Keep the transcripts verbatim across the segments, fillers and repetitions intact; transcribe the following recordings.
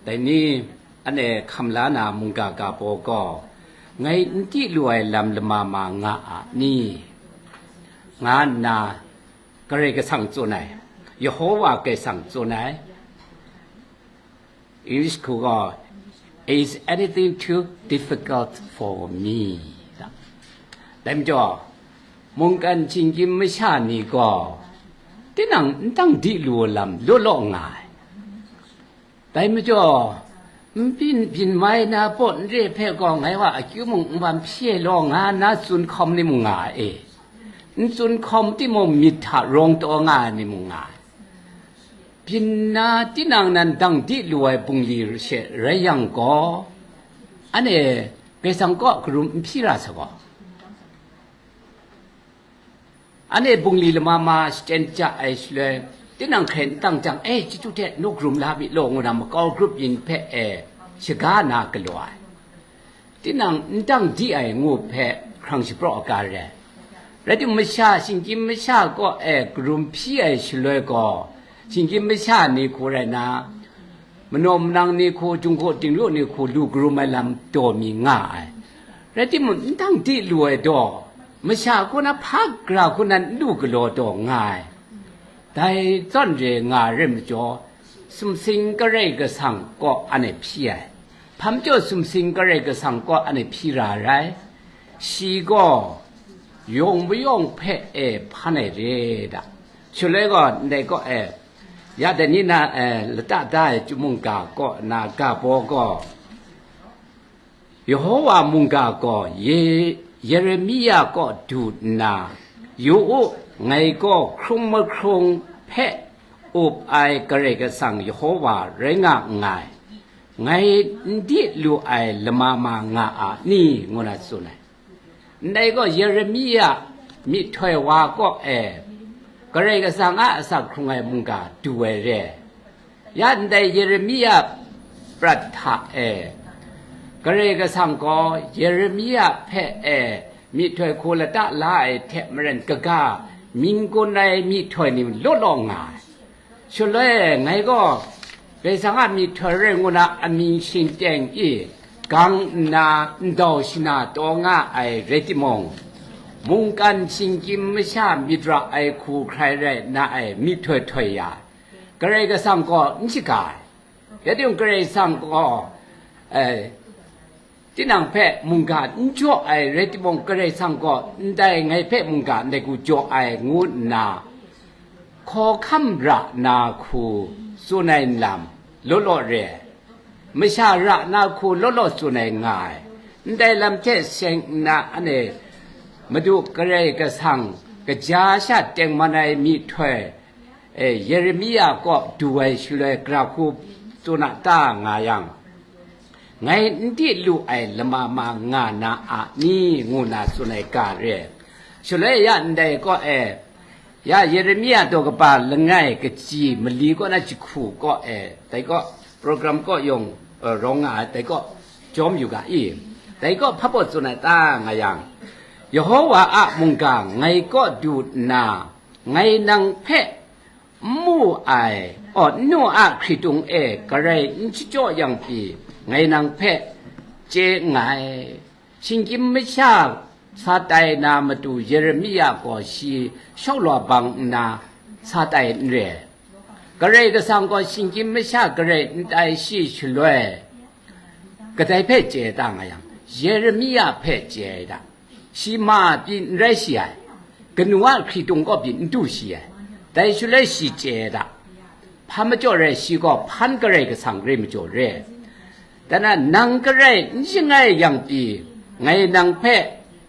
Dai ni, anhte hkam la na mungga ga baw gaw, ngai n di lu ai lam lama ma nga a ni? Nga nna Karai Kasang tsun ai, Yehova Karai Kasang tsun ai, English hku gaw, "Is anything too difficult for me?" Dai majaw, mungkan shinggyim masha ni gaw, tinang n dang di lu ai lam law law nga ai. Dai majaw, n byin byin mai na baw n re hpe gaw ngai wa akyu mung n bam hpyi ai law nga nna tsun hkawm ni mung nga ai e. N tsun hkawm timung myit hta rawng taw nga ai ni mung nga ai. Byin nna tinang nan dang di lu ai bungli she rai yang gaw, anhte Karai Kasang kaw karum n hpyi ra sa gaw. Anhte bungli lama ma shachyen ja ai shaloi, tinang hkrai n tang jang, "E, chyeju hte nu karum la mi law," ngu na makau grup yin hpe e shaga na galaw ai. Tinang n dang di ai ngu hpe hkrang shapraw aga re. Rai timung, masha, shinggyim masha kaw e karum hpyi ai shaloi gaw, shinggyim masha ni hku rai na, manaw manang ni hku, jinghku dinglu ni hku lu karum ai lam taw mi nga ai. Rai timung, n dang di lu ai daw, masha hku na hpa gara hku nan n lu galaw taw nga ai. Dai zawn re nga ai rai majaw, sumsing Karai Kasang kaw anhte hpyi ai. Hpa majaw sumsing Karai Kasang kaw anhte hpyi ra ai rai? Shi gaw yawng mayawng hpe e hpan ai re da. Shaloi gaw ndai kaw e, ya dai ni na e lata da ai chyum mungga kaw na ga baw gaw, Yehova mungga gaw Ye-, Yeremia kaw du nna, "Yu u, ngai gaw hkrung mahkrung hpe up ai Karai Kasang Yehova rai nga nngai, ngai n di lu ai lama ma nga a ni?" ngu na tsun ai. Ndai gaw Yeremia myihtoi wa kaw e Karai Kasang a asak hkrung ai mungga du ai re. Ya ndai Yeremia prat hta e, Karai Kasang gaw Yeremia hpe e myihtoi hku lata la ai hte maren kaga, mying gun ai myihtoi ni law law nga ai. Shaloi ngai gaw Karai Kasang a myihtoi rai ngu na amying shingteng i gang nna ndau shana taw nga ai rai timung, mungkan shinggyim masha myit ra ai hku hkrai rai na ai myihtoi htoi ya, Karai Kasang gaw n shaga ai. Rai timung, Karai Kasang gaw, eh, tinang hpe mungga n jaw ai rai timung, Karai Kasang gaw ndai ngai hpe mungga ndai hku jaw ai ngu nna, hkawhkam ra na hku tsun ai nlam law law re ai, masha ra na hku law law tsun ai nga ai. Ndai lam hte seng nna, anhte Madu Karai Kasang kaja sha tengman ai myihtoi e, Yeremia kaw du ai shaloi gara hku tsun a ta nga yang, ngai n di lu ai lama ma nga na a ni? ngu na tsun ai ga re. Shaloi ya ndai kaw e, ya Yeremia daw kaba langai kaji mali kaw na jahku kaw e, dai kaw program kaw yawng, eh, rawng nga ai, dai kaw jawm yu ga i? Dai kaw hpa baw tsun ai ta nga yang, Yehova a mungga ngai kaw du nna, ngai nang hpe n mu ai, aw, n nu a hkritung e garai n shachyaw yang pyi, ngai nang hpe chye nngai. Shinggyim masha sa tai na matu Yeremia gaw shi shawng law bang nna sa tai n re. Karai Kasang gaw shinggyim masha garai n tai shi shaloi, kadai hpe chye ai ta nga yang, Yeremia hpe chye ai ta. Shi ma pyi n rai shi ai, kanu a hkritung kaw pyi n du shi ai, dai shaloi shi chye ai ta. Hpa majaw rai, shi gaw hpan Karai Kasang rai majaw re. Dan na, nang garai n shangai yang pyi, ngai nang hpe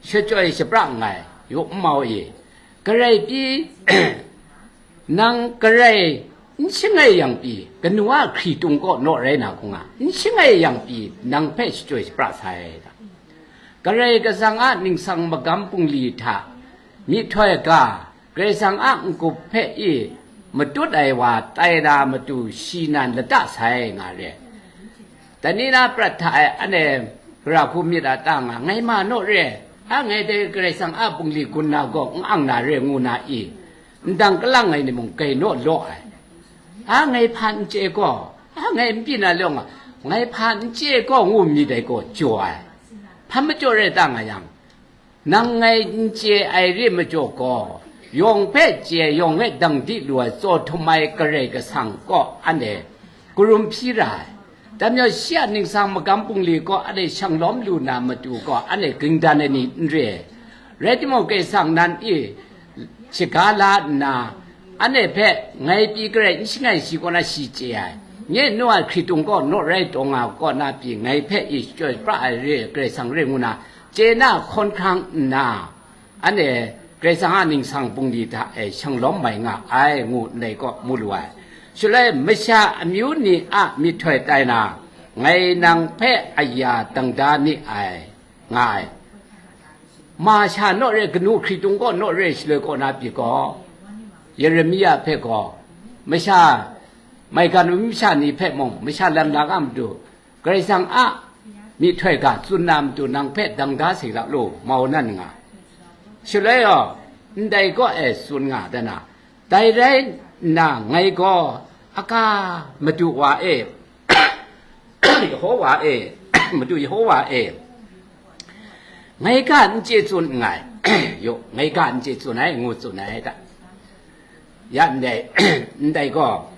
shachyoi shapra nngai, yu n mau i? Garai pyi, nang garai n shangai yang pyi, kanu a hkritung kaw naw rai na hku nga, n shangai yang pyi, nang hpe shachyoi shapra sai ta. Karai Kasang a ningsang magam bungli hta myihtoi ga, Karai Kasang a n-gup hpe i matut ai wa tai na matu shi nan lata sai nga re. Dai ni na prat hta e, anhte gara hku myit a ta nga, ngai ma naw re, a ngai dai Karai Kasang a bungli gun na gaw n ang na re ngu na i, ndang kalang ai ni mung gai naw law ai. A ngai hpa n chye gaw, a ngai n pyi na law nga, Ngai hpa n chye gaw ngu myit dai gaw jaw ai. Hpa majaw rai ta nga yang, nang ngai n chye ai re majaw gaw, yawng hpe chye, yawng e dang di lu ai tsaw htum ai Karai Kasang kaw anhte karum hpyi ra ai. Dai majaw shi a ningsang magam bungli gaw anhte shang lawm lu na matu gaw anhte ging dan ai ni n re ai. Rai timung, Karai Kasang nan e shaga la nna, anhte hpe ngai pyi garai n shangai shi kaw na shi chye ai. Nye nu a hkritung gaw naw rai taw nga kaw na pyi ngai hpe e shachyoi pra ai re, Karai Kasang re ngu na chye na hkawn hkrang nna, anhte Karai Kasang a ningsang bungli hta e shang lawm mai nga ai ngu ndai kaw mu lu ai. Shaloi masha amyu ni a myihtoi tai na, ngai nang hpe aya dang da ni ai, nga ai. Masha naw re, kanu hkritung gaw naw re shaloi kaw na pyi gaw, Yeremia hpe gaw, masha maigan masha ni hpe mung, masha lam lak a matu, Karai Kasang a myihtoi ga tsun na matu nang hpe dang da sai la lu, mau nan nga. Shaloi yawng, ndai kaw e tsun nga dan na, dai rai nna ngai gaw, aka, Madu wa e, Yehowa e, Madu Yehowa e, ngai ga n chye tsun nngai, yo, ngai ga n chye tsun ai, ngu tsun ai ta. Ya ndai, ndai gaw,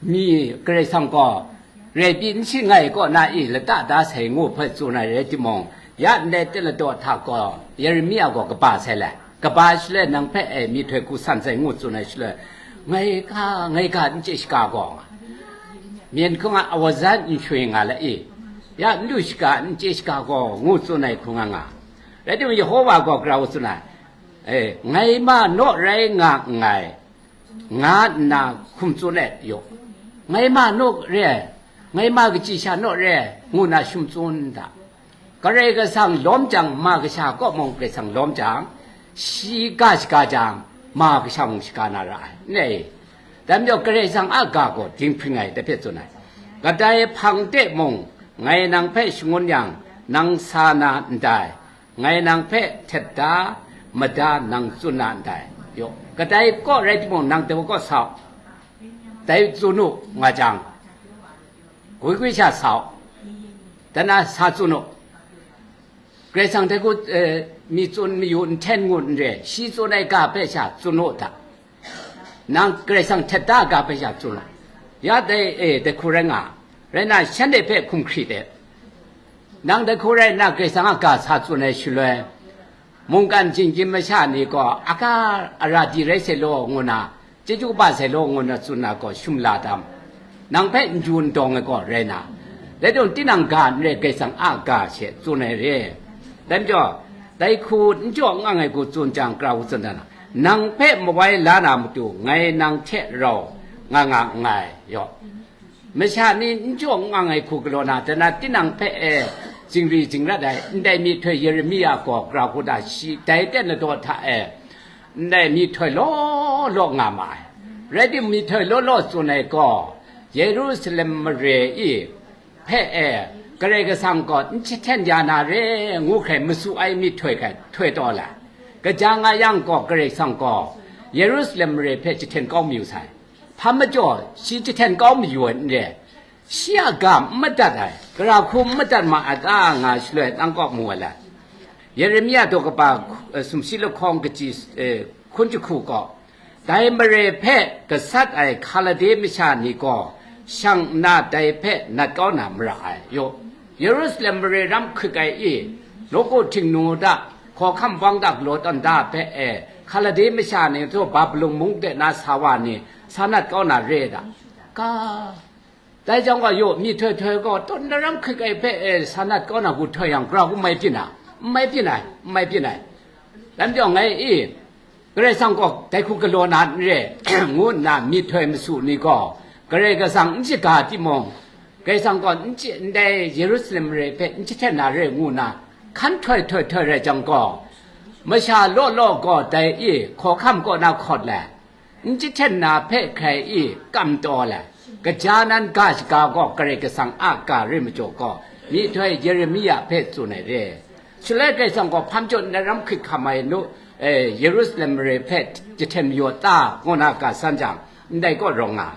mi Karai Kasang gaw, rai pyi n shangai kaw na e lata da sai ngu hpe tsun ai rai timung, ya ndai teng ladaw hta gaw Yeremia gaw kaba sai le, kaba shaloi nang hpe e myihtoi hku san sai ngu tsun ai shaloi, ngai ga, ngai ga n chye shaga gaw nga, myen hkung a awaza n shoi nga le e, ya n lu shaga n chye shaga gaw ngu tsun ai hku nga nga. Rai timung, Yehowa gaw grau tsun ai, e, ngai ma naw rai nga nngai, nga nna hkum tsun ai yaw, ngai ma naw re ai, ngai ma kaji sha naw re ai, ngu nna shum tsun da. Karai Kasang lawm jang, ma kasha kaw mung Karai Kasang lawm jang, shi ga shaga jang, ma kasha mung shaga na ra ai, n rai? Dai majaw Karai Kasang a ga gaw dinghpring ai, dai hpe tsun ai. Kadai hpang de mung ngai nang hpe shangun yang, nang sa na ndai, ngai nang hpe htet da mada nang tsun na ndai. Yaw, kadai kaw rai timung, nang dai kaw sa u, dai tsun u nga jang, gwi gwi sha sa u, dan na sa tsun u. Karai Kasang dai hku, eh, mi tsun mayu nhten ngu n re, shi tsun ai ga hpe sha tsun u hta. Nang Karai Kasang htet da ga hpe sha tsun u. Ya dai, e, dai hku rai nga, rai nna, shanhte hpe hkum hkrit e. Nang dai hku rai nna, Karai Kasang a ga sa tsun ai shaloi, mungkan jinggyim masha ni gaw, aka, ara di rai sai law, ngu nna, chyeju kaba sai law, ngu nna tsun na gaw, shum la tam. Nang hpe n ju n dawng ai gaw rai na, rai timung, tinang ga n rai, Karai Kasang a ga she tsun ai re. Dai majaw, dai hku n jaw n ang ai hku tsun jang, grau tsun dan na, nang hpe mawai la na matu, ngai nang hte rau nga nga nngai, yaw. Masha ni n jaw n ang ai hku galaw na, dan na, tinang hpe e zingri zingrat ai, ndai myihtoi Yeremia gaw grau hku da, shi dai teng ladaw hta e, ndai myihtoi law law nga ma ai. Rai timung, myihtoi law law tsun ai gaw, Yerusalem mare e, hpe e, Karai Kasang gaw n jahten ya na re ngu hkrai masu ai myihtoi hkrai htoi taw la. Kaja nga yang gaw, Karai Kasang gaw Yerusalem mare hpe jahten kau mayu sai. Hpa majaw, shi jahten kau mayu ai n re, shi a ga n madat ai, gara hku n madat ma ai ta nga shaloi, nang kaw mu ai le. Yeremia daw kaba, eh, sumshi lahkawng kaji, eh, hkun jahku gaw, dai mare hpe gasat ai Hkalade masha ni gaw, shang nna dai hpe nat kau na mara ai. Yaw, Yerusalem mare ram hkrit ai e, nawku htingnu hta, hkawhkam bang hta galaw tawn da hpe e, Hkalade masha ni gaw Babilon mung de na sa wa ni, sa nat kau na re ai ta? Ga, dai jang gaw, yaw, myihtoi htoi gaw, tawn na ram hkrit ai hpe e, sa nat kau na hku htoi yang, gara hku mai byin ai, n mai byin ai, n mai byin ai. Dai majaw ngai e, Karai Kasang gaw dai hku galaw na n re, ngu nna myihtoi masu ni gaw, Karai Kasang n shaga timung, Karai Kasang gaw n chye, ndai Yerusalem mare hpe n jahten na re, ngu nna hkan htoi htoi htoi rai jang gaw, masha law law gaw dai e hkawhkam kaw na hkawt let, n jahten na hpe hkrai e kam taw let, gaja nan ga shaga gaw Karai Kasang a ga re majaw gaw, myihtoi Yeremia hpe tsun ai re. Shaloi Karai Kasang gaw, hpa majaw ndai ram hkrit hkam ai nu, eh, Yerusalem mare hpe jahten mayu ta, ngu na ga san jang, ndai kaw rawng nga.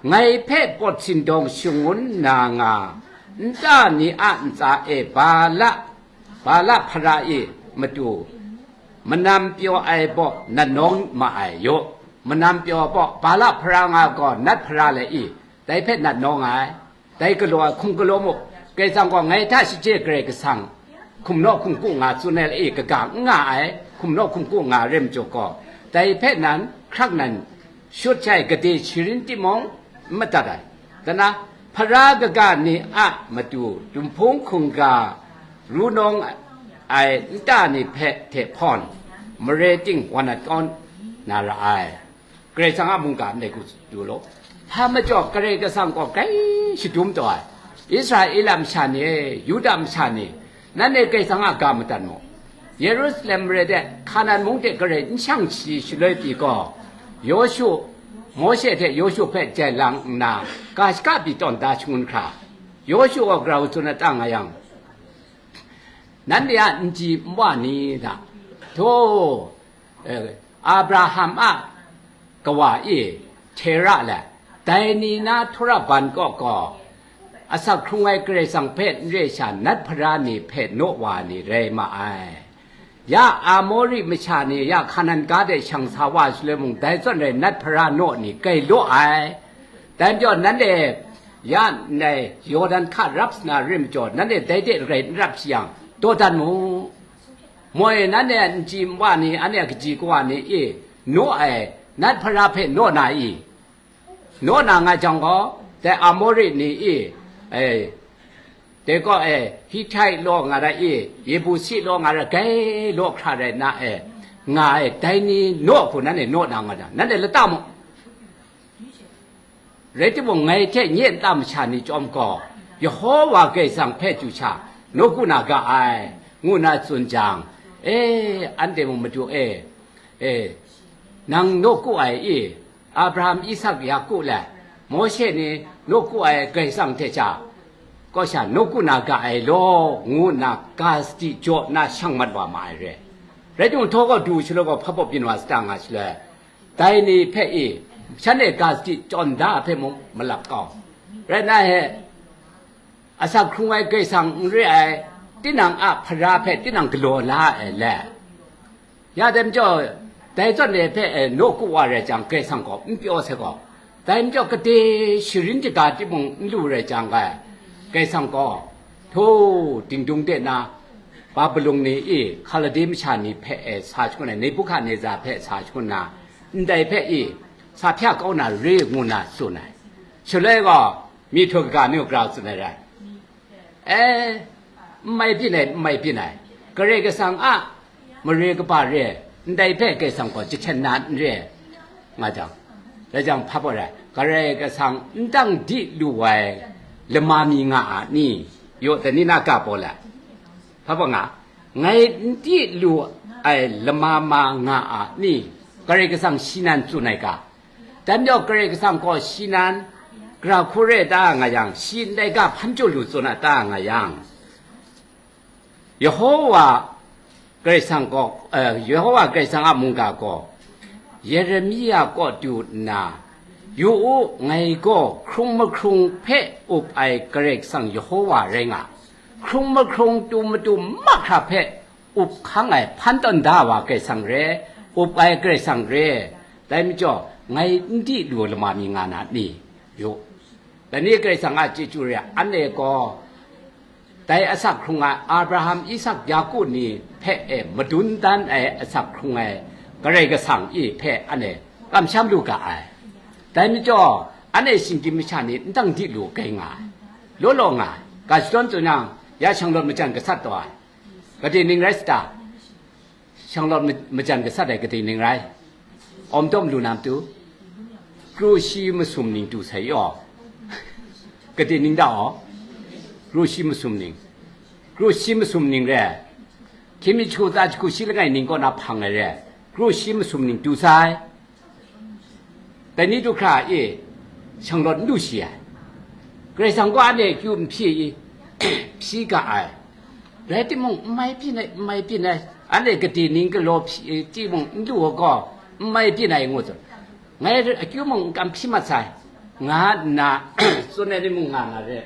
Ngai hpe pawt sindawng shangun na nga, nta ni a ntsa e Bala, Bala hpara e matu, manam pyaw ai baw nat nawng ma ai yaw. Manam pyaw baw Bala hpara nga gaw nat hpara le i, dai hpe nat nawng ai. Dai galaw ai hkum galaw mu, Karai Kasang gaw ngai hta shachye Karai Kasang, hkum naw hkum ku nga tsun ai la e kaga n nga ai, hkum naw hkum ku nga re majaw gaw, dai hpe nan hkrak nan shut shai gade sharin timung n madat ai. Dana, hpara kaga ni a matu, dumhpung hkungga ru nawng ai nta ni hpe hte hpawn, mare ting wa nat kau na ra ai. Karai Kasang a mungga ndai hku du law. Hpa majaw Karai Kasang gaw grai shadum taw ai. Israela masha ni e, Yuda masha ni, nanhte Karai Kasang a ga madat mu. Yerusalem mare de Hkanan mung de garai n shang shi shaloi pyi gaw, Yawshu, Mawshe hte Yawshu hpe jai lang nna, ga shaka pyi tawn da shangun hkra, Yawshu gaw grau tsun ai ta nga yang, nanhte a nji nwa ni hta, htaw, eh, Abraham a kawa e, Tera le, dai ni na htura ban kaw gaw, asak hkrung ai Karai Kasang hpe n re sha, nat hpara ni hpe naw wa ni rai ma ai. Ya Amori masha ni ya Hkanan ga de shang sa wa shaloi mung, dai zawn rai nat hpara naw ni grai law ai. Dai majaw, nanhte ya ndai Yawdan hka rap sa na rim majaw, nanhte dai de rai n rap shi yang, daw dat mu. Moi, nanhte a nji nwa ni, anhte a kaji kawa ni e, naw ai, nat hpara hpe naw na i? Naw na nga jang gaw, dai Amori ni e, e, dai gaw, e, Hitai law nga ra e, Yebusi law nga ra, grai law hkra rai na e, nga e, dai ni naw hku nanhte naw na nga jang, nanhte lata mu. Rai timung, ngai hte nye nta masha ni chyawm gaw, Yehova Karai Kasang hpe chyu sha, nawku na ga ai, ngu na tsun jang, e, anhte mung madu e, e, nang nawku ai i, Abraham, Isak, Yaku le Mawshe ni nawku ai Karai Kasang hte sha, kaw sha nawku na ga ai law, ngu nna ga sadi jaw nna shang mat wa ma ai re. Rai timung, htaw gaw du shaloi gaw hpa baw byin wa sa ta nga shaloi, dai ni hpe i, shanhte ga sadi chyawn da hpe mung malap kau. Rai nna he, asak hkrung ai Karai Kasang n re ai, tinang a hpara hpe tinang galaw la ai le. Ya dai majaw, dai zawn e hpe, e, nawku wa rai jang, Karai Kasang gaw n pyaw sai gaw, dai majaw, gade sharin shaga timung n lu rai jang, Karai Kasang gaw, htaw, dingdung de na, Babilon ni e, Hkaladi masha ni hpe, e, sa shangun ai, Nebukadneza hpe sa shangun na, ndai hpe e, sa hpya kau na re ngu na tsun ai. Shaloi gaw, myihtoi kaga ni grau tsun ai rai. E, n mai byin ai, n mai byin ai. Karai Kasang a mare kaba re, ndai hpe Karai Kasang gaw jahten na n re, nga jang, rai jang, hpa baw rai, Karai Kasang n dang di lu ai lama mi nga a ni? Yaw, dai ni na ga baw la, hpa baw nga, ngai n di lu ai lama ma nga a ni? Karai Kasang shi nan tsun ai ga, dai majaw Karai Kasang gaw shi nan, gara hku re ta nga yang, shi ndai ga hpan jaw lu tsun a ta nga yang, Yehova Karai Kasang gaw, eh, Yehova Karai Kasang a mungga gaw, Yeremia kaw du nna, yu u, ngai gaw hkrung mahkrung hpe up ai Karai Kasang Yehova rai nga, hkrung mahkrung tu matu mahkra hpe up hkang ai hpan tawn da wa Karai Kasang re, up ai Karai Kasang re, dai majaw, ngai n di lu lama mi nga na ni? Yu, dai ni Karai Kasang a chyeju re, anhte gaw, dai asak hkrung ai Abraham, Isak, Yaku ni hpe e madun dan ai asak hkrung ai Karai Kasang i hpe anhte kamsham lu ga ai. Dai majaw, anhte shinggyim masha ni n dang di lu gai nga ai, law law nga ai. Ga shadawn tsun yang, ya shanglawt majan gasat taw ai. Gade ning rai sa ta? Shanglawt ma-, majan gasat ai gade ning rai? Awm dawm lu na matu? Kru shi masum ning tu sai yaw. Gade ning da aw? Kru shi masum ning. Kru shi masum ning re. Hkying mi jahku tsa jahku shi langai ning kaw na hpang ai re. Kru shi masum ning tu sai. Dai ni du hkra e, shanglawt n lu shi ai. Karai Kasang gaw anhte akyu n hpyi i, hpyi ga ai. Rai timung, n mai byin ai, n mai byin ai, anhte gade ning galaw hpyi, e, timung n lu ai gaw, n mai byin ai ngu tsun. Ngai akyu mung n kam hpyi mat sai. nga nna tsun ai ni mung nga na re.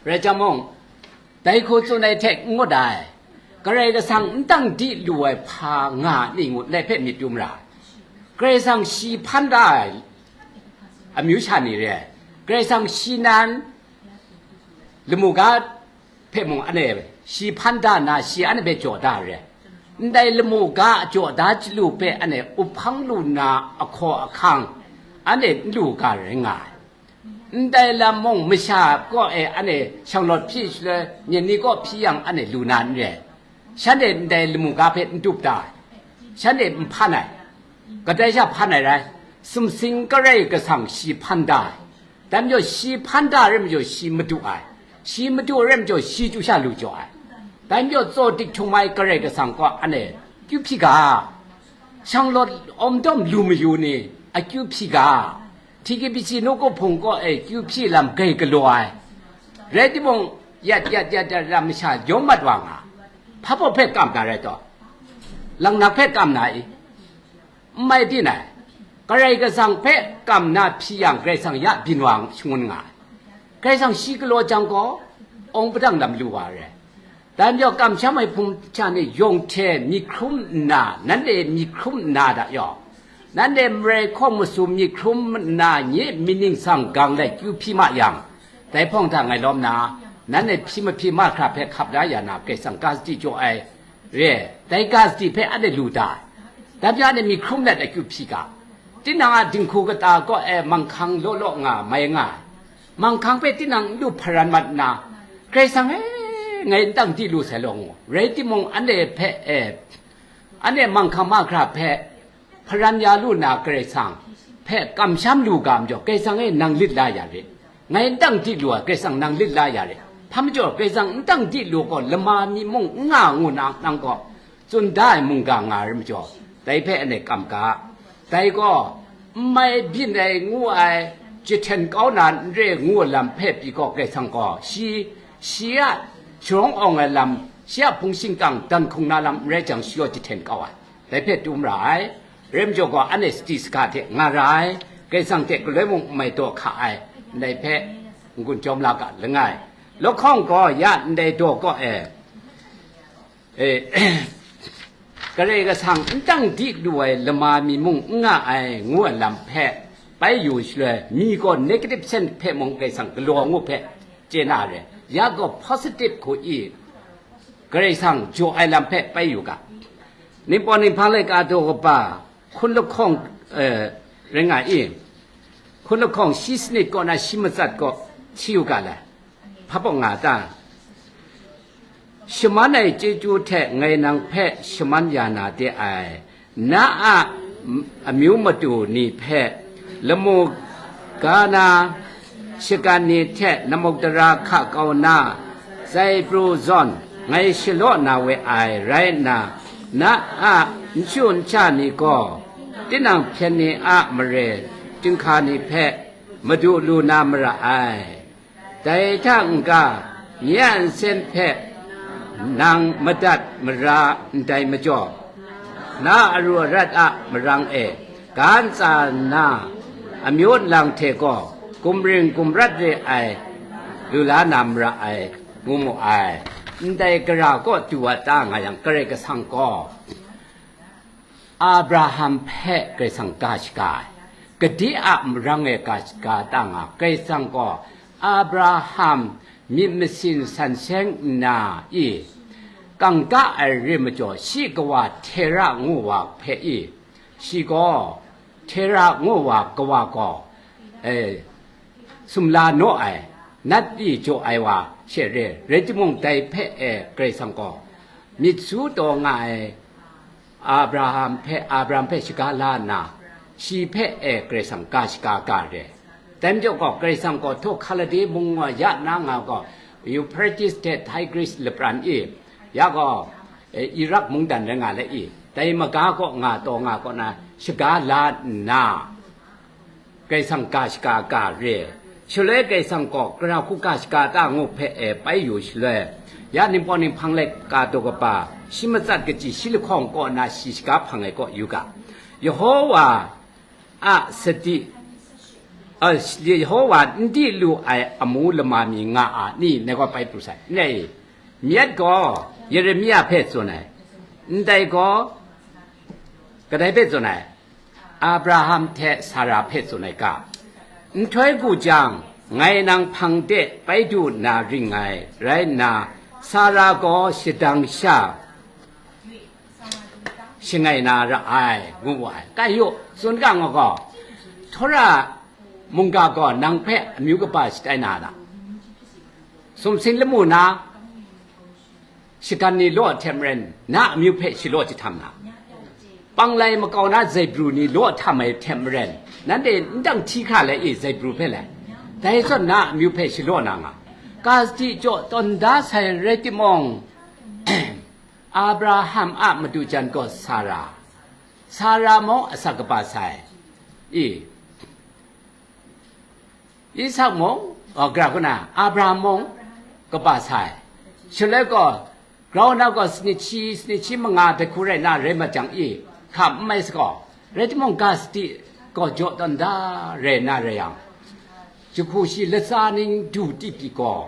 Rai jang mung, dai hku tsun ai hte n ngut ai, Karai Kasang n dang di lu ai hpa nga ni ngut ndai hpe myit dum ra ai. Karai Kasang shi hpan da ai amyu sha ni re ai. Karai Kasang shi nan lamu ga hpe mung anhte shi hpan da nna, shi anhte hpe jaw da re ai. Ndai lamu ga a jaw da chyalu hpe anhte up hpang lu nna, ahkaw ahkang anhte n lu ga rai nga ai. Ndai lam mung masha kaw e anhte shanglawt hpyi shaloi, myen ni kaw hpyi yang anhte lu na n re ai. Shanhte ndai lamu ga hpe n dup da ai, shanhte n hpan ai, kadai sha hpan ai rai, sumsing Karai Kasang shi hpan da ai. Dai majaw shi hpan da rai majaw shi madu ai, shi madu rai majaw shi chyu sha lu jaw ai. Dai majaw tsaw dik htum ai Karai Kasang kaw anhte akyu hpyi ga, shanglawt awm dawm lu mayu ni akyu hpyi ga, T K B C nawku hpung kaw e akyu hpyi lam grai galaw ai. Rai timung, yat yat yat yat lam masha yawm mat wa nga, hpa baw hpe kam na rai taw, langnak hpe kam na i? N mai byin ai. Karai Kasang hpe kam na hpyi yang, Karai Kasang ya byin wa shangun nga ai. Karai Kasang shi galaw jang gaw, awng padang lam lu wa re. Dai majaw, kamsham ai hpung hta ni yawng hte myit hkrum nna, nanhte myit hkrum nna da yaw, nanhte marai hkawng masum myit hkrum nna, nye myit ningsang gang lai kyu hpyi ma yang, dai hpawng hta ngai lawm na, nanhte hpyi mahpyi mahkra hpe hkap la ya na, Karai Kasang ga sadi jaw ai re, dai ga sadi hpe anhte lu da ai. Dai majaw, anhte myit hkrum let akyu hpyi ga, tinang a dinghku kata kaw e manghkang law law nga mai nga ai. Manghkang hpe tinang n lu hparan mat nna, Karai Kasang e, ngai n dang di lu sai law ngu. Rai timung, anhte hpe e, anhte manghkang mahkra hpe hparan ya lu na Karai Kasang hpe kamsham lu ga majaw, Karai Kasang e, nang lit la ya rit. Ngai n dang di lu ai, Karai Kasang nang lit la ya rit. Hpa majaw, Karai Kasang n dang di lu gaw, lama mi mung n nga ngu na nang gaw, tsun da ai mungga nga ai majaw, dai hpe anhte kam ga. Dai gaw, n mai byin ai ngu ai, jahten kau na n re ngu ai lam hpe pyi gaw, Karai Kasang gaw shi, shi a sharawng awng ai lam, shi a hpung shingkang dan hkung na lam n rai jang, shi gaw jahten kau ai. Dai hpe dum ra ai. Rai majaw gaw, anhte sadi saga hte nga ra ai. Karai Kasang hte galoi mung n mai daw hka ai. Ndai hpe n-gun jawm la ga langai. Lahkawng gaw ya ndai daw kaw e, e, Karai Kasang n dang di lu ai lama mi mung n nga ai ngu ai lam hpe bai yu shaloi, mi gaw negative sense hpe mung Karai Kasang galaw ngu hpe chye na re, ya gaw positive hku i Karai Kasang jaw ai lam hpe bai yu ga. Ningpawt ninghpang laika daw kaba hkun lahkawng, eh, rai nga i? Hkun lahkawng shi sanit kaw na shi matsat kaw si u ga lai. Hpa pawng nga ta? Shaman ai chyeju hte ngai nang hpe shaman ya na de ai. Na a amyu matu ni hpe lamu ga na shagan ni hte namuk dara hka kau na, tsai pru zawn ngai shalaw na we ai rai nna, na a nchu ncha ni gaw tinang hpyen ni a mare chyinghka ni hpe madu lu na mara ai. Dai hta n-ga, nye a nsen hpe nang madat mara ndai majaw, na aru arat a marang e ga ntsa nna, amyu nlang hte gaw gumring gumrat re ai lu la na mara ai, ngu mu ai. Ndai gara kaw du wa ta nga yang, Karai Kasang gaw Abraham hpe Karai Kasang ga shaga ai, gade a marang e ga shaga ta nga, Karai Kasang gaw Abraham myit masin san seng nna i, kangka ai re majaw, shi kawa Tera ngu wa hpe i, shi gaw Tera ngu wa kawa gaw, e, sumla naw ai, nat pyi jaw ai wa she re, rai timung, dai hpe e Karai Kasang gaw myit su taw nga ai Abraham hpe, Abraham hpe shaga la nna, shi hpe e Karai Kasang ga shaga ga re. Dai majaw gaw, Karai Kasang gaw htaw Hkalade mung wa ya na nga gaw, Euphrates hte Tigris lapran i, ya gaw, e, Irak mungdan rai nga le i, dai maga kaw nga taw nga kaw na shaga la nna, Karai Kasang ga shaga ga re. Shaloi Karai Kasang gaw gara hku ga shaga ta ngu hpe e bai yu shaloi, ya Ningpawt Ninghpang laika daw kaba shi matsat kaji shi lahkawng kaw na shi shaga hpang ai kaw yu ga, Yehowa a sadi a, Yehowa n di lu ai amu lama mi nga a ni, ngai gaw bai pru sai. Nai, myit gaw Yeremia hpe tsun ai, ndai gaw kadai hpe tsun ai? Abraham hte Sara hpe tsun ai ga, nhtoi gu jang, ngai nang hpang de bai du nna ring ngai, rai nna, Sara gaw shadang sha shangai na ra ai, ngu wu ai. Kai yu, tsun ga nga gaw, Tora mungga gaw nang hpe amyu kaba shatai na ra, sumsing lamu na, shagan ni law hte maren, na amyu hpe shi law jahtam na, panglai makau na zaibru ni law htam ai hte maren, nanhte n dang hti hkra le i, zaibru hpe le, dai zawn na amyu hpe shi law na nga, ga sadi jaw tawn da sai rai timung, Abraham a madu jan gaw Sara, Sara mung asak kaba sai i, Isak mung, oh, gra hku na, Abraham mung kaba sai. Shaloi gaw, grau na gaw sanit shi, sanit shi manga dai hku rai na rai mat jang i, hkam n mai sagaw, rai timung, ga sadi gaw jaw tawn da rai na rai yang, jahku shi latsa ning du ti pyi gaw,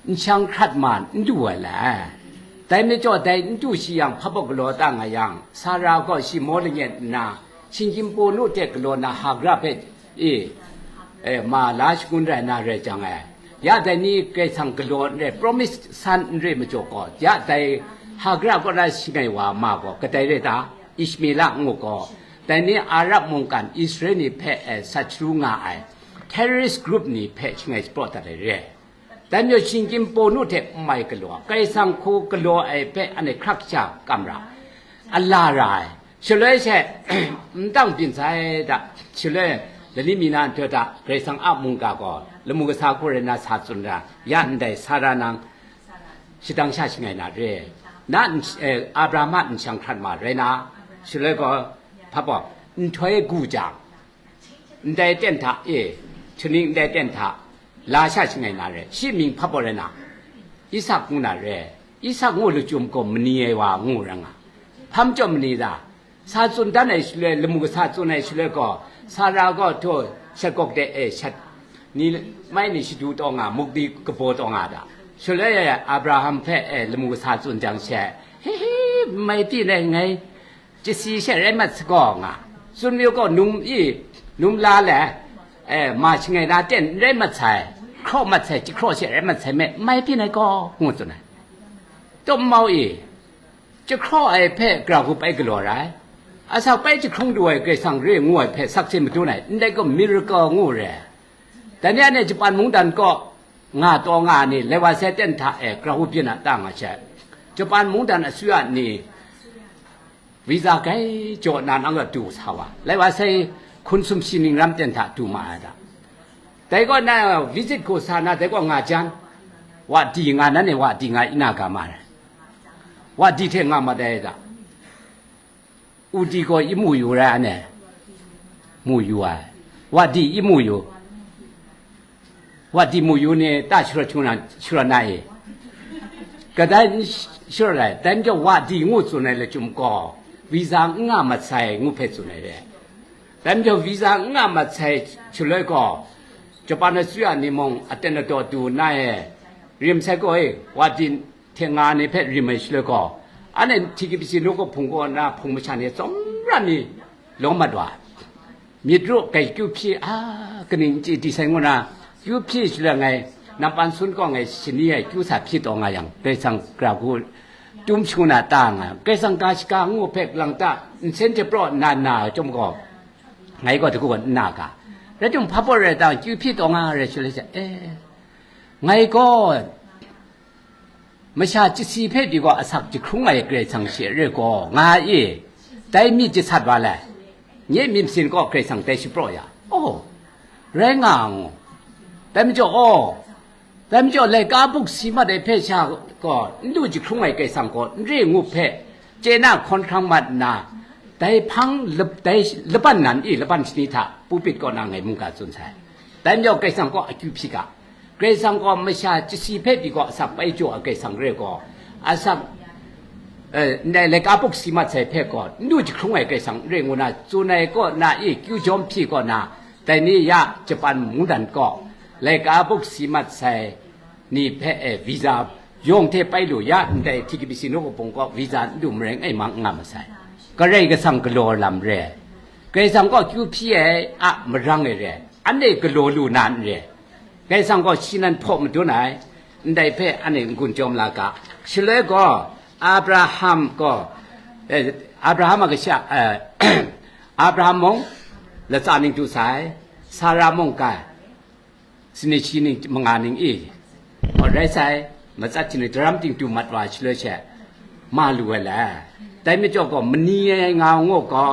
n shang hkrat ma n du ai le. Dai majaw, dai n du shi yang, hpabaw galaw ta nga yang, Sara gaw shi maw lanyen nna, shinggyim Pawnu hte galaw na Hagra hpe, e, e, ma la shangun rai na rai jang e, ya dai ni Karai Kasang galaw n rai, promised son n re majaw gaw, ya dai Hagra kaw na shangai wa ma gaw, kadai rai ta? Ishmela ngu gaw, dai ni Arab mungkan Israel ni hpe, e, sat sharu nga ai terrorist group ni hpe shangai shapraw dat ai re. Dai majaw shinggyim Pawnu hte n mai galaw, Karai Kasang hku galaw ai hpe anhte hkrak sha kam ra, a la ra ai. Shaloi she, n tang byin sai da, shaloi lani mi na nhtoi hta Karai Kasang a mungga gaw lamu kasa hku rai na sa tsun ra, ya ndai Sara nang shadang sha shangai na re, na n-, eh, Abraham a n shang hkrat ma rai na, shaloi gaw, hpa baw, nhtoi gu jang, ndai ten hta e, htuning ndai ten hta la sha shangai na re, shi mying hpa baw rai na, Isak ngu na re, Isak ngu lachyum gaw mani ai wa ngu ra nga, hpa majaw mani da, sa tsun dan ai shaloi, lamu kasa tsun ai shaloi gaw, Sara gaw htaw shat gawk de e, shat ni mai ni shadu taw nga, muk ni kabaw taw nga da, shaloi Abraham hpe e lamu kasa tsun jang she, hi hi, mai ti nai ngai, Chyasi she rai mat sagaw nga, tsun mayu gaw num i, num la le, eh, ma shangai na ten n rai mat sai, hkraw mat sai, jahkraw she rai mat sai me, mai byin ai gaw, ngu tsun ai. Tawmau i, jahkraw ai hpe gara hku bai galaw rai, asak bai jahkrung du ai Karai Kasang re ngu ai hpe sakse madun ai, ndai gaw miracle ngu re. Dai ni anhte Japan mungdan kaw nga taw nga ni, lai wa sai ten hta e gara hku byin a ta nga she, Japan mungdan asuya ni, visa gai jaw na nang gaw du sa wa, lai wa sai hkun sumshi ning ram ten hta du ma ai da. Dai gaw na visit hku sa na, dai gaw nga jan, wa di nga, nan e wa di nga, ina ga ma ai, wa di hte nga ma dai da. U di gaw i mu yu rai, anhte mu yu ai, wa di i mu yu. Wa di mu yu ni ta sharawt hkyu na, sharawt na i? Kadai n sh-, sharawt ai, dai majaw wa di ngu tsun ai lachyum gaw, visa n nga mat sai ngu hpe tsun ai re. Dai majaw visa n nga mat sai shaloi gaw, Japan asuya ni mung aten adaw du nna e, rim sai gaw e, wa di hte nga ni hpe rim ai shaloi gaw, anhte T K P C nu kaw hpung kaw na hpung masha ni tsawmra mi lawm mat wa ai. Myit ru gai kyu hpyi, a, kaning n chye di sai ngu na, kyu hpyi shaloi ngai, nampan sun kaw ngai shani ai kyu sa hpyi taw nga yang, Karai Kasang gara hku tum shangun a ta nga, Karai Kasang ga shaga ngu hpe lang ta, nsen hte praw nna na ai chyawm gaw, ngai gaw dagu gaw nna ga, rai timung, hpa baw rai tang, kyu hpyi taw nga rai shaloi sha, e, ngai gaw masha chyasi hpe pyi gaw asak jahkrung ai Karai Kasang she re gaw, nga i, dai myit jasat wa lai, nye myit masin kaw Karai Kasang dai shapraw ya, aw, rai nga ngu. Dai majaw, aw, dai majaw laika buk si mat ai hpe sha gaw, n du jahkrung ai Karai Kasang gaw n re ngu hpe, chye na hkawn hkrang mat nna, dai hpang lap-, dai laban nan i, laban shani hta pulpit kaw na ngai mungga tsun sai. Dai majaw Karai Kasang kaw akyu hpyi ga, Karai Kasang gaw masha chyasi hpe pyi gaw asak bai jaw ai Karai Kasang re gaw, asak, eh, ndai laika buk si mat sai hpe gaw, n du jahkrung ai Karai Kasang re ngu na, tsun ai kaw na i, kyu jawm hpyi kaw na, Dai ni ya Japan mungdan kaw laika buk si mat sai ni hpe e visa yawng hte pai lu ya ndai T K B C nawku hpung kaw visa n du marai ngai mang n nga masai. Karai Kasang galaw lam re. Karai Kasang kaw kyu hpyi ai a marang e re. Anhte galaw lu na n re. Karai Kasang gaw shi nan hpaw madun ai, ndai hpe anhte n-gun chyawm la ga. Shaloi gaw, Abraham gaw, eh, Abraham a kasha, eh, Abraham mung latsa ning du sai, Sara mung ga, sini shi ning manga ning i, gaw rai sai, matsat htingnu daram ting du mat wa shaloi she, ma lu ai le. Dai majaw gaw, mani ai nga ngu gaw,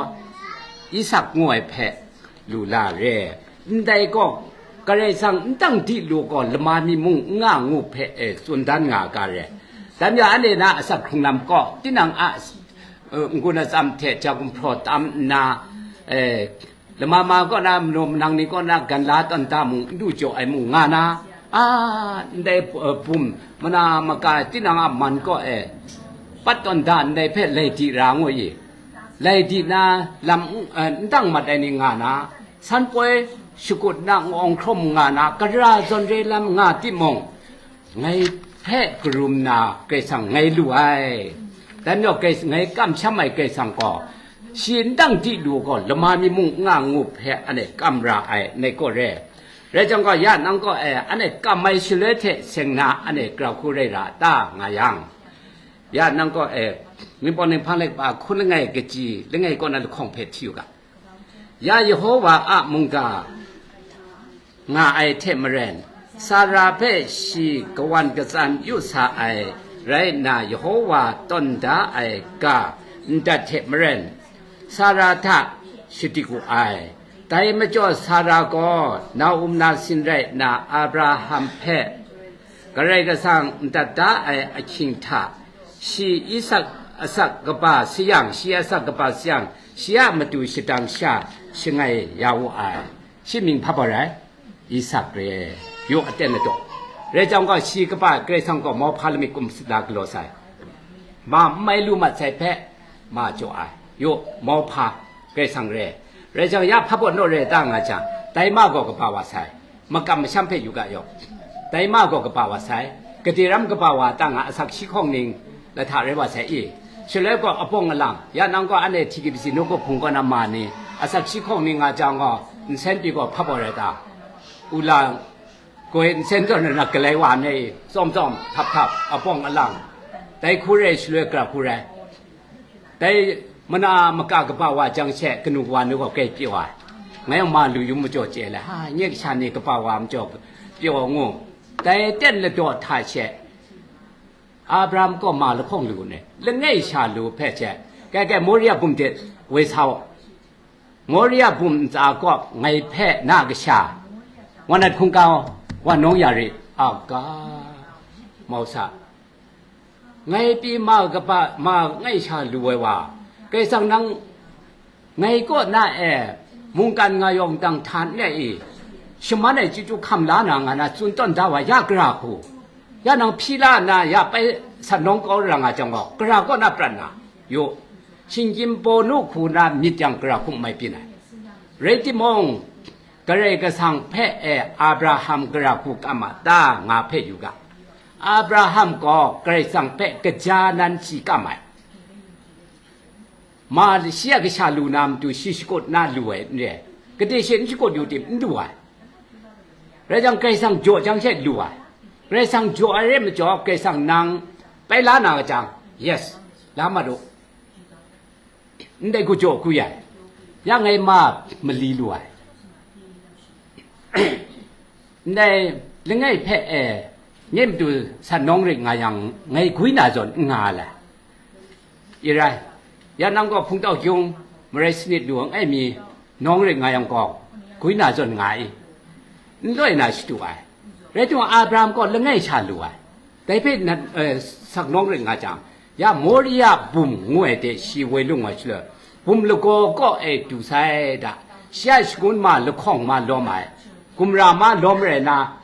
Isak ngu ai hpe, lu la re. Ndai gaw, Karai Kasang n dang di lu gaw, lama mi mung n nga ngu hpe, e, tsun dan nga ga re. Dan ya anhte na asak hkrung lam gaw, tinang a, e, n-gun atsam hte ja gumhpraw tam nna, e, lama ma kaw na, manu manang ni kaw na, gan la tawn da mung, n du jaw ai mung nga na, a, ndai, e, bum, mana maka, tinang a man kaw e, pat tawn da ndai hpe lai di ra ngu i. Lai di na lam, eh, n dang mat ai ni nga na, san poi shakut na n-awng hkrum nga na, gara zawn re lam nga timung, ngai hpe karum na Karai Kasang ngai lu ai. Dan yawng Karai, ngai kamsham ai Karai Kasang gaw, shi n dang di lu gaw, lama mi mung n nga ngu hpe anhte kam ra ai, nai gaw re. Rai jang gaw, ya nang gaw, eh, anhte kam ai shaloi hte seng na, anhte grau hku rai ra ta nga yang, ya nang gaw, eh, Ningpawng Ninghpang Laika hkun langai kaji langai kaw na lahkawng hpe hti u ga. Ya Yehowa a mungga nga ai hte maren, Sara hpe shi kawan katsan yu sa ai rai nna, Yehowa tawn da ai ga ndat hte maren, Sara hta shadik wu ai. Dai majaw Sara gaw na-um nasin rai nna Abraham hpe Karai Kasang ndat da ai ahkying hta, shi Isak asak kaba sayang, shi asak kaba sayang, shi a matu shadang sha shangai ya wu ai. Shi mying hpa bau rai? Isak re. Yu aten ladaw. Rai jang gaw, shi kaba Karai Kasang gaw mauhpa lamik kum sat la galaw sai. Ma n mai lu mat sai hpe, ma jaw ai. Yu, mauhpa, Karai Kasang re. Rai jang, ya hpa bau naw re ta nga jang, dai ma gaw kaba wa sai. Makam masham hpe yu ga yaw. Dai ma gaw kaba wa sai. Gade ram kaba wa ta nga, asak shi hkawng ning lahta rai wa sai i. Shaloi gaw apawng alang, ya nang gaw anhte T K B C nawku hpung kaw na ma ni, asak shi hkawng ning nga jang gaw, nsen pyi gaw hpa bau rai ta? U la, goi nsen zawn na galai wa me i, tsawm tsawm, htap htap, apawng alang. Dai hku rai shaloi gara hku rai. Dai mana maka kaba wa jang she, kanu kawa ni gaw kai pyaw ai. Ngai yawng ma lu yu majaw chye le, ha, nye kasha ni kaba wa majaw pyaw ngu. Dai ten ladaw hta she, Abraham gaw ma lahkawng lu ne, langai sha lu hpe she, kai kai, Moria bum de woi sa u. Moria bum ntsa kaw ngai hpe na kasha, wa nat hkungga, wa nawng ya rit, a ga, mau sa. Ngai pyi ma kaba, ma ngai sha lu ai wa, Karai Kasang nang ngai kaw na e, mungkan nga yawng dang htan e i, shaman ai chyeju hkam la na nga na tsun tawn da wa, ya gara hku, ya nang hpyi la nna, ya pai sat nawng kau ra nga jang gaw, gara kaw na prat na, yu, shinggyim paw nu hku na myit yang gara hku n mai byin ai. Rai timung, Karai Kasang hpe e Abraham gara hku kam a ta nga hpe yu ga. Abraham gaw Karai Kasang hpe kaja nan shi kam ai. Ma shi a kasha lu na matu shi shakut na lu ai n re. Gade she n shakut yu tim n du ai. Rai jang, Karai Kasang jaw jang she lu ai. Karai Kasang jaw ai rai majaw, Karai Kasang nang pai la na jang, yes, la mat u. Ndai gaw jaw hku ya, ya ngai ma mali lu ai. Ndai langai hpe e, nye matu san nawng rit nga yang, ngai gwi na zawn n nga ai. I rai, ya nang gaw hpungtau gyung marai sanit lu ai mi nawng rit nga yang gaw, gwi na zawn nga i, n loi na shadu ai. Rai timung, Abraham gaw langai sha lu ai. Dai hpe nan, eh, sak nawng rit nga jang, ya Moria bum ngu ai de shi woi lung ai shaloi, bum lagaw kaw e du sai da, shi a shangun ma lahkawng ma lawm ai, gumra ma lawm rai na,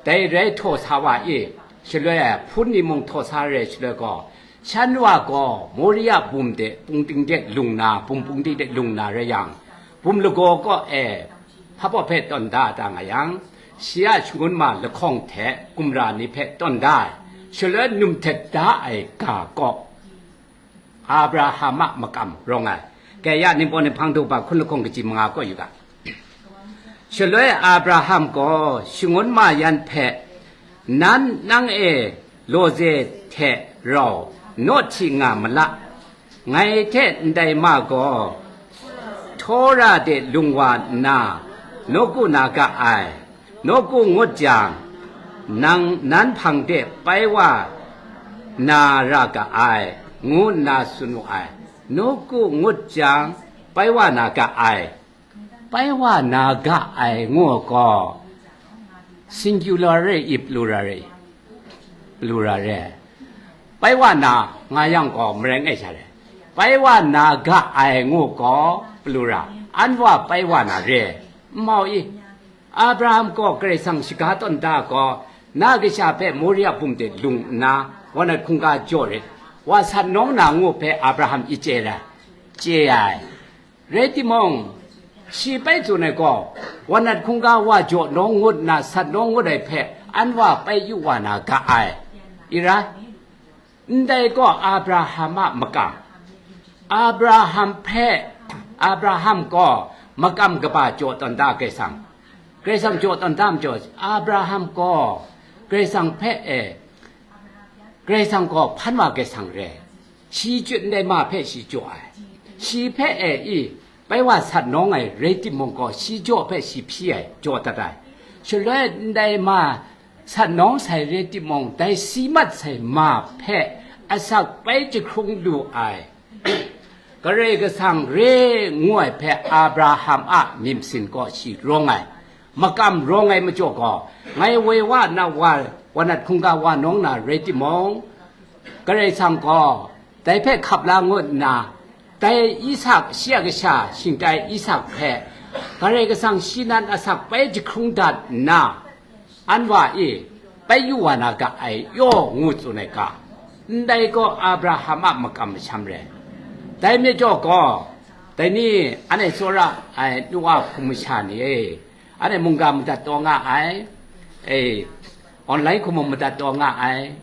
dai rai htaw sa wa i, shaloi ai hpun ni mung htaw sa rai shaloi gaw, shan wa gaw Moria bum de pungting de lung na, bum pungting de lung na rai yang, bum lagaw kaw e Hpa baw hpe tawn da da nga yang, shi a shangun ma lahkawng hte gumra ni hpe tawn da ai, shaloi num htet da ai ga kaw, Abraham a makam rawng ai. Kaya ningpawng ni hpang du ba hkun lahkawng kaji manga kaw yu ga. Shaloi Abraham gaw shangun ma yan hpe, "Nan nang e lawze hte rau naw hti nga ma la, ngai hte ndai ma gaw Tora de lung wa nna, nawku na ga ai, nawku ngut jang, nang nan hpang de pai wa na ra ga ai," ngu nna tsun wu ai. Nawku ngut jang, pai wa na ga ai. Pai wa na ga ai ngu gaw, singular re i, plural re i? Plural re. Pai wa na nga yang gaw, marai ngai sha re. Pai wa na ga ai ngu gaw, plural. An wa pai wa na re. N mau i? Abraham gaw Karai Kasang shaga tawn da gaw, na kasha hpe Moria bum de lung nna, wa nat hkungga jaw rit, wa sat nawng na ngu hpe Abraham i chye ra, chye ai. Rai timung, shi bai tsun ai gaw, wa nat hkungga wa jaw nawng ngut nna sat nawng ngut ai hpe, an wa bai yu wa na ga ai. I ra? Ndai gaw Abraham a makam. Abraham hpe, Abraham gaw makam kaba jaw tawn da Karai Kasang. Karai Kasang jaw tawn da majaw, Abraham gaw Karai Kasang hpe e, Karai Kasang gaw hpan wa Karai Kasang re. Shi chyut ndai ma hpe shi jaw ai. Shi hpe e i, bai wa sat nawng ai rai timung gaw, shi jaw hpe shi hpyi ai, jaw dat ai. Shaloi ndai ma sat nawng sai rai timung, dai si mat sai ma hpe asak bai jahkrung lu ai. Karai Kasang re ngu ai hpe Abraham a myit masin gaw shi rawng ai, makam rawng ai majaw gaw, ngai woi wa na wa, wa nat hkungga wa nawng na rai timung, Karai Kasang gaw dai hpe hkap la ngut nna, dai Isak, shi a kasha shingtai Isak hpe Karai Kasang shi nan asak bai jahkrung dat nna, an wa e, bai yu wa na ga ai yaw ngu tsun ai ga, ndai gaw Abraham a makam masham re. Dai majaw gaw, dai ni, anhte tsawra ai nu wa hkum masha ni e, anhte mungga madat taw nga ai, e, online hkum mung madat taw nga ai,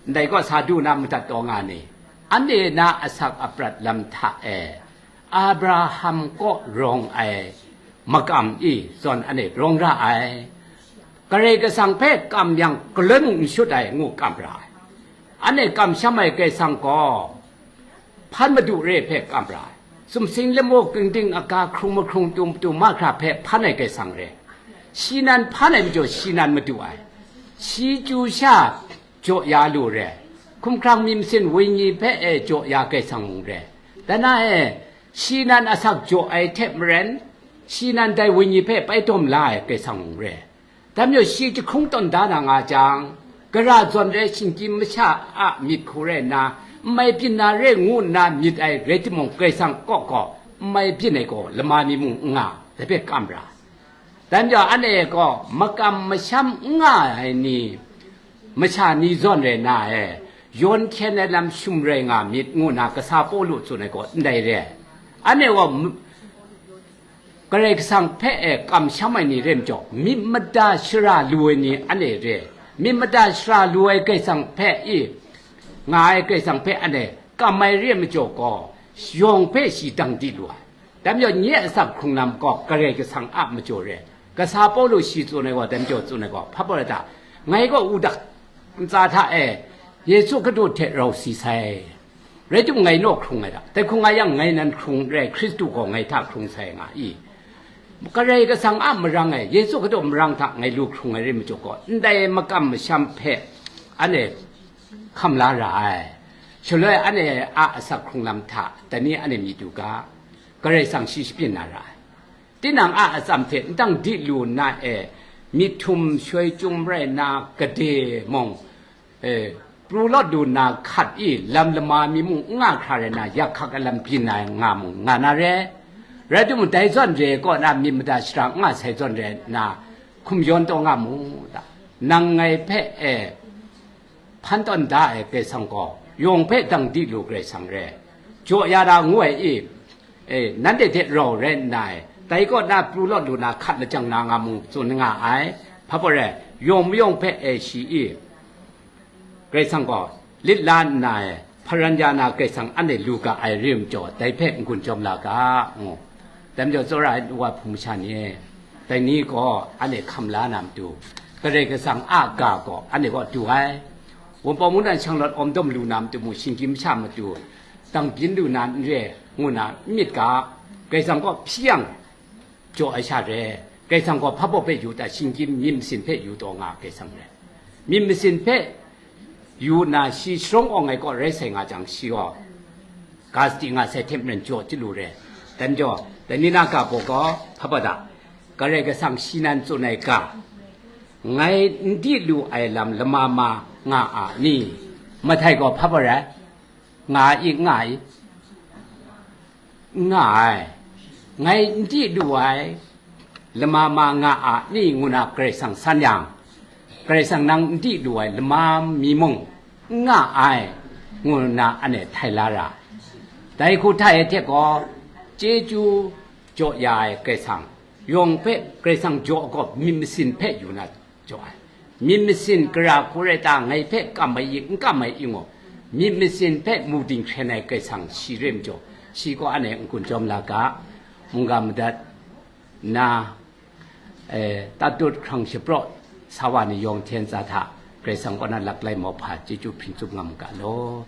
ndai gaw sa du na madat taw nga ni, anhte na asak aprat lam hta e, Abraham kaw rawng ai makam i zawn anhte rawng ra ai. Karai Kasang hpe kam yang galoi mung n shut ai ngu kam ra ai. Anhte kamsham ai Karai Kasang gaw hpan madu re hpe kam ra ai. Sumsing lamu gingding aga hkrung mahkrung tum tu mahkra hpe hpan ai Karai Kasang re. Shi nan hpan ai majaw shi nan madu ai. Shi chyu sha jaw ya lu re. Hkumhkrang myit masin wenyi hpe e jaw ya Karai Kasang mung re. Dan na e, shi nan asak jaw ai hte maren, shi nan dai wenyi hpe bai dawm la ai Karai Kasang mung re. Dai majaw shi jahkrung tawn da na nga jang, gara zawn rai shinggyim masha a myit hku rai nna, n mai byin na re ngu nna myit ai rai timung, Karai Kasang kaw gaw n mai byin ai gaw lama mi mung n nga, dai hpe kam ra. Dai majaw anhte gaw makam masham n nga ai ni, masha ni zawn rai na e, yawn hkyen ai lam shum rai nga myit ngu nna kasa Pawlu tsun ai gaw ndai re. Anhte gaw m-, Karai Kasang hpe e kamsham ai ni re majaw, myit mada shara lu ai ni anhte re. Myit mada shara lu ai Karai Kasang hpe i, nga ai Karai Kasang hpe anhte kam ai re majaw gaw, yawng hpe shi dang di lu ai. Dai majaw nye a asak hkrung lam gaw Karai Kasang a majaw re. Kasa Pawlu shi tsun ai gaw, dai majaw tsun ai gaw, hpa pawt ai ta, ngai gaw wudang ntsa hta e Yesu Hkristu hte rau si sai. Rai timung, ngai naw hkrung ai ta, dai hkrung nga yang, ngai nan hkrung rai, Hkristu gaw ngai hta hkrung sai nga i? Karai Kasang a marang e, Yesu Hkristu marang hta ngai lu hkrung ai rai majaw gaw, ndai makam masham hpe anhte hkam la ra ai. Shaloi anhte a asak hkrung lam hta dai ni anhte myit yu ga, Karai Kasang shi shabyin na ra ai. Tinang a atsam hte n dang di lu nna e, myit htum shoi chyum rai nna, gade mung, e, pru lawt lu nna hkat i, lam lama mi mung n nga hkra rai nna, yak hkak ai lam byin ai nga mung, nga na re. Rai timung, dai zawn re kaw na myit mada shara n nga sai zawn rai nna, hkum yawn taw nga mu ta? Nang ngai hpe e hpan tawn da ai Karai Kasang gaw, yawng hpe dang di lu Karai Kasang re. Jaw ya da ngu ai i? E, nanhte hte rau rai nna e, Dai kaw na pru lawt lu na hkat lajang na nga mung tsun nga ai. Hpa pawre, yawng mayawng hpe e shi i, Karai Kasang gaw lit la nna e, hparan ya na Karai Kasang anhte lu ga ai rim jaw, dai hpe n-gun jawm la ga, ngu. Dai majaw, tsawra ai nu wa hpung masha ni e, dai ni gaw anhte hkam la na matu, Karai Kasang a ga gaw anhte kaw du ai. Wunpawng mungdan shanglawt awm dawm lu na matu mung, shinggyim masha matu, dang byin lu na n re, ngu na n myit ga, Karai Kasang kaw hpyi yang, jaw ai sha re, Karai Kasang gaw hpa baw hpe yu ta, shinggyim myit masin hpe yu taw nga Karai Kasang re. Myit masin hpe yu nna shi sharawng awng ai kaw rai sai nga jang, shi gaw ga sadi nga sai hte maren jaw chyalu re. Dan jaw, dai ni na ga baw gaw hpa baw da, Karai Kasang shi nan tsun ai ga, ngai n di lu ai lam lama ma nga a ni? Mahtai gaw hpa baw rai? Nga i, nga i? N nga ai. Ngai n di lu ai, lama ma nga a ni, ngu na Karai Kasang san yang, Karai Kasang nang n di lu ai lama mi mung n nga ai, ngu na anhte htai la ra. Dai hku hta e hte gaw, chyeju jaw ya ai Karai Kasang, yawng hpe Karai Kasang jaw gaw myit masin hpe yu na jaw ai. Myit masin gara hku rai ta, ngai hpe kam ai i, n kam ai i ngu, myit masin hpe mu dinghkren ai Karai Kasang shi re majaw, shi gaw anhte n-gun jawm la ga, mungga madat nna, eh, tatut hkrang shapraw sa wa ni yawng hten tsa hta, Karai Kasang kaw na laklai mauhpa chyeju hpring tsup nga mu ga law.